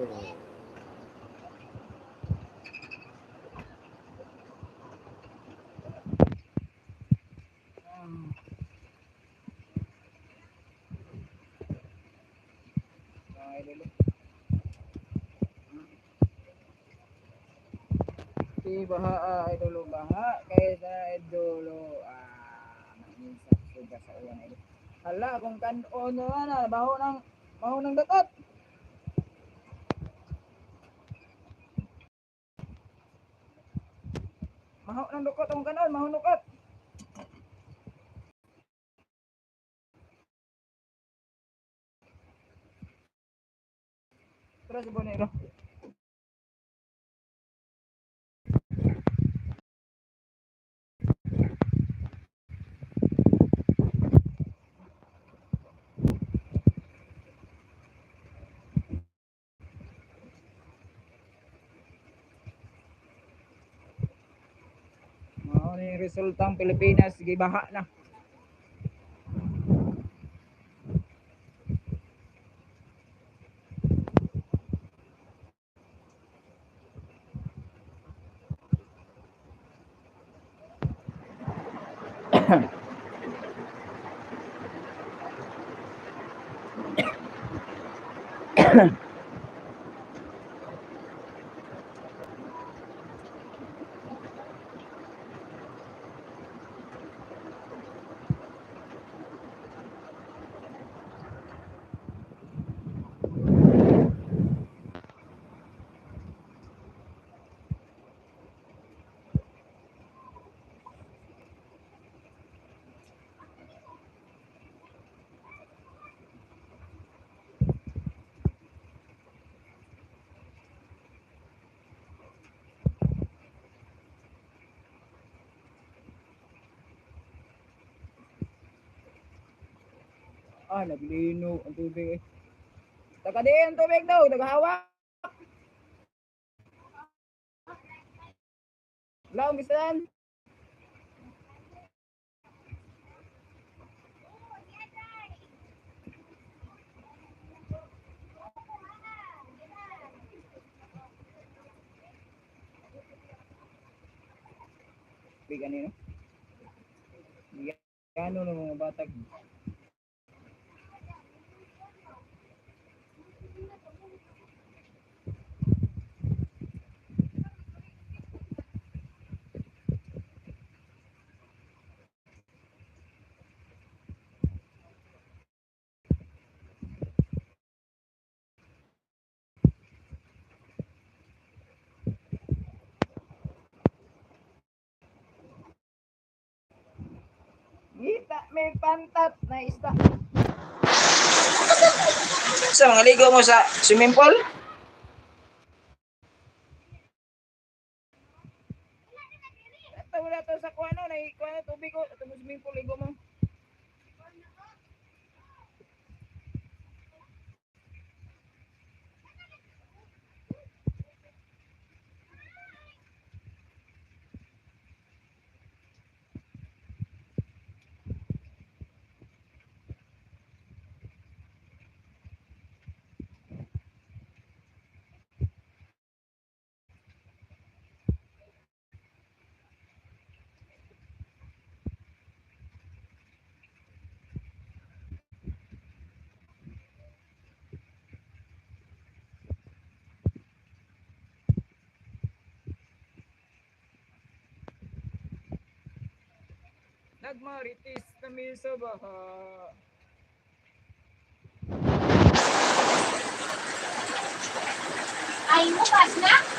Idolo. Mga idolo. Si baha idolo, baha kay sa idolo. Ah, mainsa suga sa uwan, idol. Hala, kung kanon na na baho ng datot. Maho ng dukot ang kanon, maho dukot. Tara sa Bonero. Mao ni resultang Pilipinas gibaha na. Ah, naglino ang tubig eh. Taga di ang tubig daw, tagahawak. Wala akong bisan. Big ano yun? Ano ng mga batag. Ngita may pantat na isda. Sa mga ligo mo sa swimming pool? Ito wala to sa kuano, na kuano tubig ko, ito mo swimming pool ligo mo. Nagmaritis kami sa baha. Ay mo, pas na?